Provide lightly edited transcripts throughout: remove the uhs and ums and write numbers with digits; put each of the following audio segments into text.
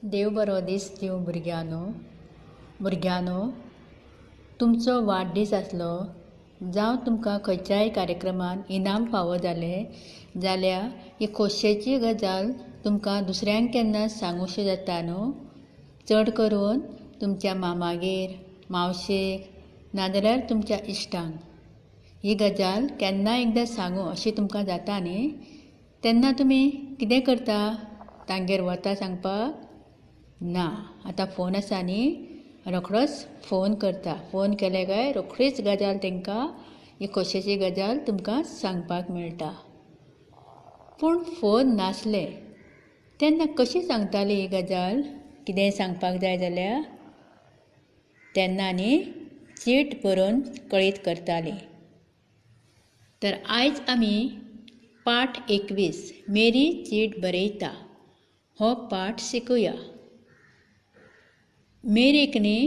देव बरो दीस दिवं भुरग्यांनो. भुरग्यांनो, तुमचो वाडदीस आसलो जावं तुमकां खंयच्याय कार्यक्रमान इनाम फावो जालें जाल्यार ही खोशयेची गजाल तुमकां दुसऱ्यांक केन्ना सांगूशी जाता न्हू? चड करून तुमच्या मामागेर, मावशेक नाजाल्यार तुमच्या इश्टांक ही गजाल केन्ना एकदां सांगू अशें तुमकां जाता न्ही? तेन्ना तुमी कितें करता? तांगेर वता सांगपाक? ना, आतां फोन आसा न्ही, रोखडोच फोन करता. फोन केले काय रोखडीच गजाल तांकां, ही खोशयेची गजाल तुमकां सांगपाक मेळटा. पूण फोन नासले तेन्ना कशी सांगताली ही गजाल? कितेंय सांगपाक जाय जाल्यार तेन्ना न्ही चीट बरोवन कळीत करताली. तर आयज आमी पाठ 21 मेरी चीट बरयता हो पाठ शिकुया. मेरीक न्ही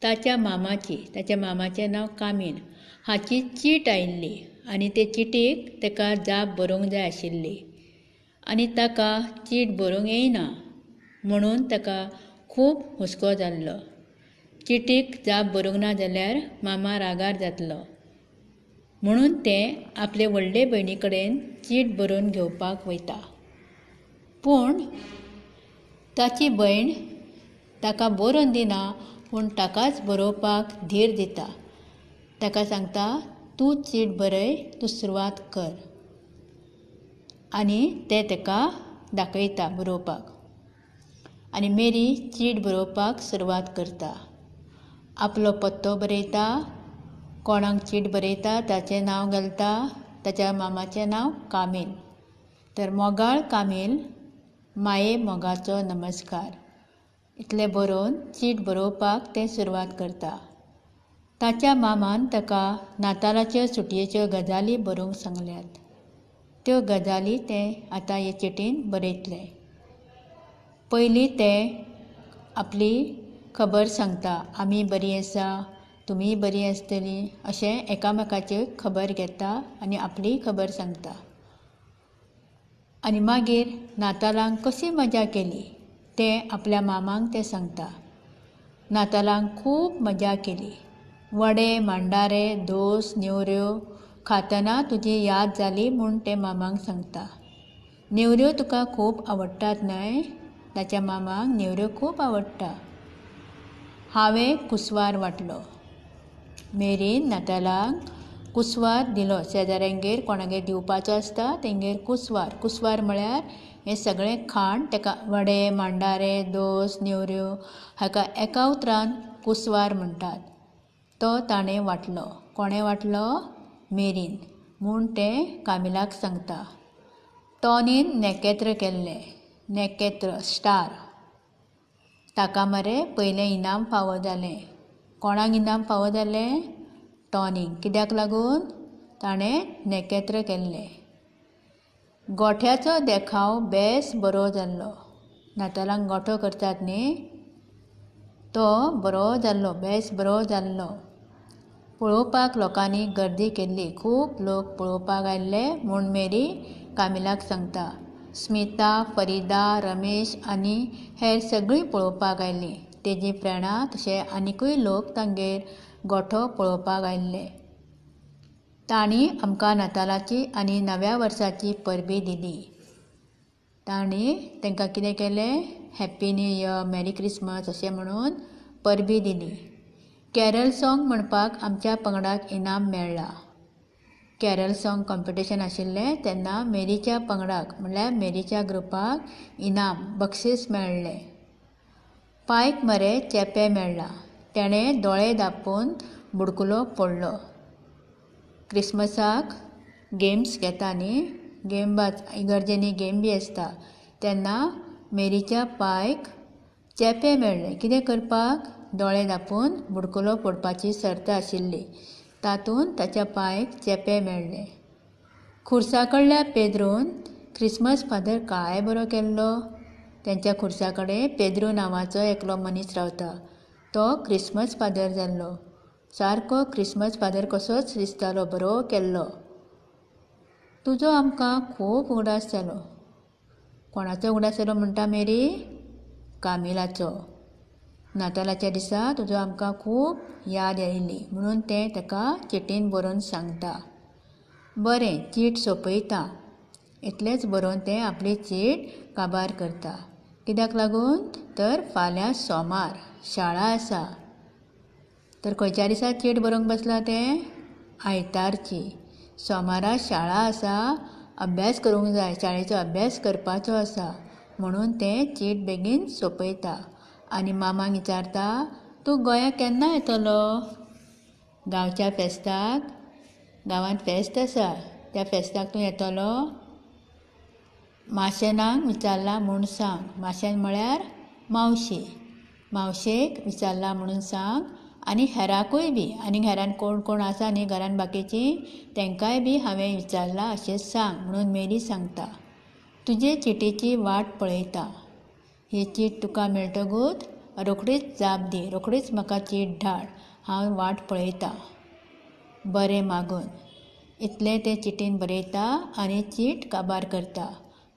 ताच्या मामाची, ताच्या मामाचें नांव कामील, हाची चीट आयिल्ली आनी ते चिटीक ताका जाप बरोवंक जाय आशिल्ली आनी ताका चीट बरोवंक येयना म्हणून ताका खूब हुस्को जाल्लो. चिटीक जाप बरोवंक ना जाल्यार मामा रागार जातलो म्हणून तें आपले व्हडले भयणी कडेन चीट बरोवन घेवपाक वयता. पूण ताची भयण ताका बरोवन दिना, पूण ताकाच बरोवपाक धीर दिता. ताका सांगता, तूं चीट बरय, तूं सुरवात कर. आनी तें ताका दाखयता बरोवपाक. आनी मेरी चीट बरोवपाक सुरवात करता. आपलो पत्तो बरयता, कोणाक चीट बरयता ताचें नांव घालता, ताच्या मामाचें नांव कामील. तर मोगाळ कामील, माये मोगाचो नमस्कार. इतलें बरोवन चीट बरोवपाक तें सुरवात करता. ताच्या मामान ताका नातालाच्यो सुटयेच्यो गजाली बरोवंक सांगल्यात. त्यो गजाली तें आतां हे चिटीन बरयतलें. पयलीं तें आपली खबर सांगता, आमी बरीं आसा, तुमीय बरीं आसतलीं अशें एकामेकाची खबर घेता आनी आपलीय खबर सांगता. आनी मागीर नातालांक कशी मजा केली तें आपल्या मामांक तें सांगता. नातालांक खूब मजा केली. वडे, मांडारे, दोस, नेवऱ्यो खातना तुजी याद जाली म्हूण तें मामांक सांगता. नेवऱ्यो तुका खूब आवडटात न्हय? ताच्या मामाक नेवऱ्यो खूब आवडटा. हांवें कुसवार वांटलो. मेरीन नातालांक कुसवार दिलो. शेजाऱ्यांगेर कोणागेर दिवपाचो आसता तेंगेर कुसवार. कुसवार म्हळ्यार हें सगळें खाण ताका वडे, मांडारे, दोस, नेवऱ्यो हाका एका उतरान कुसवार म्हणटात. तो ताणें वांटलो. कोणें वांटलो? मेरीन. म्हूण तें कामिलाक सांगता. टॉनीन नखेत्र केल्लें. नखेत्र स्टार. ताका मरे पयलें इनाम फावो जालें. कोणाक इनाम फावो जालें? टॉनीक. कित्याक लागून? ताणें नखेत्र केल्लें. गोठ्याचो देखाव बेस बरो जाल्लो. नातालांक गोठो करतात न्ही, तो बरो जाल्लो, बेस बरो जाल्लो. पळोवपाक लोकांनी गर्दी केल्ली. खूब लोक पळोवपाक आयिल्ले म्हूण मेरी कामिलाक सांगता. स्मिता, फरिदा, रमेश आनी हेर सगळीं पळोवपाक आयिल्लीं. तेजी फ्रेंडां तशें आनिकूय लोक तांगेर गोठो पळोवपाक आयिल्ले. तांणी आमकां नातालाची आनी नव्या वर्साची परबी दिली. तांणी तांकां कितें केलें? Happy new year, merry Christmas अशें म्हणून परबी दिली. कॅरल सॉंग म्हणपाक आमच्या पंगडाक इनाम मेळ्ळां. कॅरल सॉंग कॉम्पिटिशन आशिल्लें तेन्ना मेरीच्या पंगडाक म्हणल्यार मेरीच्या ग्रुपाक इनाम बक्षीस मेळ्ळें. पायक मरे चेपें मेळ्ळां. तेणें दोळे धांपून बुडकुलो फोडलो. क्रिसमसाक गेम्स घेता न्ही, गेमबाज इगर्जेनी गेम बी आसता तेन्ना मेरीच्या पायक चेपें मेळ्ळें. कितें करपाक? दोळे धांपून बुडकुलो फोडपाची सर्त आशिल्ली. तातूंत ताच्या पायक चेपें मेळ्ळें. खुर्सा कडल्या पेद्रून क्रिसमस फादर काय बरो केल्लो. तेंच्या खुर्सा कडेन पेद्रू नांवाचो एकलो मनीस रावता. तो क्रिसमस फादर जाल्लो. सारको क्रिसमस फादर कसोच दिसतालो, बरो केल्लो. तुजो आमकां खूब उगडास जालो. कोणाचो उगडास जालो म्हणटा मेरी? कामिलाचो. नातालाच्या दिसा तुजो आमकां खूब याद आयिल्ली म्हणून तें ताका चिटीन बरोवन सांगता. बरें, चीट सोंपयता. इतलेंच बरोवन तें आपली चीट काबार करता. कित्याक लागून तर फाल्यां सोमार, शाळा आसा. तर खंयच्या दिसा चीट बरोवंक बसलां तें? आयतारची. सोमारा शाळा आसा, अभ्यास करूंक जाय, शाळेचो अभ्यास करपाचो आसा म्हणून तें चीट बेगीन सोंपयता आनी मामाक विचारता, तूं गोंया केन्ना येतलो? गांवच्या फेस्ताक? गांवांत फेस्त आसा, त्या फेस्ताक तूं येतलो? माशेनाक विचारलां म्हूण सांग. माशेन म्हळ्यार मावशी. मावशेक विचारलां म्हणून सांग आनी हेरांकूय बी आनी घरान कोण कोण आसा न्ही घरान बाकीचीं तांकांय बी हांवें विचारलां अशें सांग म्हणून मेरी सांगता. तुजे चिटीची वाट पळयता. ही चीट तुका मेळटकूच रोखडीच जाप दी, रोखडीच म्हाका चीट धाड, हांव वाट पळयतां. बरें मागून. इतलें तें चिटीन बरयता आनी चीट काबार करता.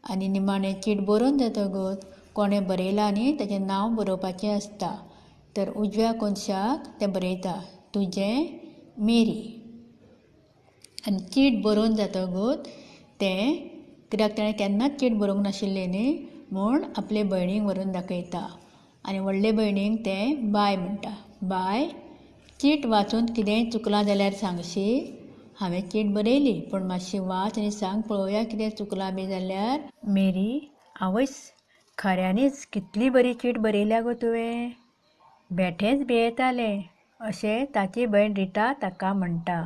आनी निमाणें चीट बरोवन जातकूच कोणें बरयलां न्ही ताचें नांव बरोवपाचें आसता. तर उजव्या कोनशाक तें बरयता, तुजें मेरी. आनी चीट बरोवन जातकूच तें, कित्याक ताणें केन्नाच चीट बरोवंक नाशिल्ली न्ही म्हूण आपले भयणीक व्हरून दाखयता. आनी व्हडले भयणीक तें बाय म्हणटा. बाय, चीट वाचून कितेंय चुकलां जाल्यार सांगशी? हांवें चीट बरयली पूण मातशी वाच आनी सांग पळोवया कितें चुकलां बी जाल्यार. मेरी, आवयस, खऱ्यांनीच कितली बरी चीट बरयल्या गो तुवें. बेठेंच भियेतालें अशें ताची भयण रिटा ताका म्हणटा.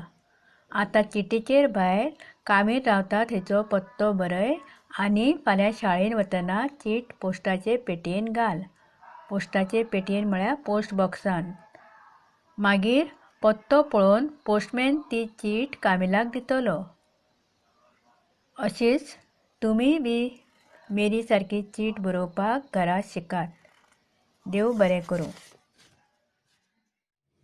आतां चिटीचेर भायर कामील रावता थंयचो पत्तो बरय आनी फाल्यां शाळेंत वतना चीट पोस्टाचे पेटयेन घाल. पोस्टाचे पेटयेन म्हळ्यार पोस्ट बॉक्सान. मागीर पत्तो पळोवन पोस्टमॅन ती चीट कामिलाक दितलो. अशीच तुमीय बी मेरी सारकी चीट बरोवपाक घरा शिकात. देव बरें करूं.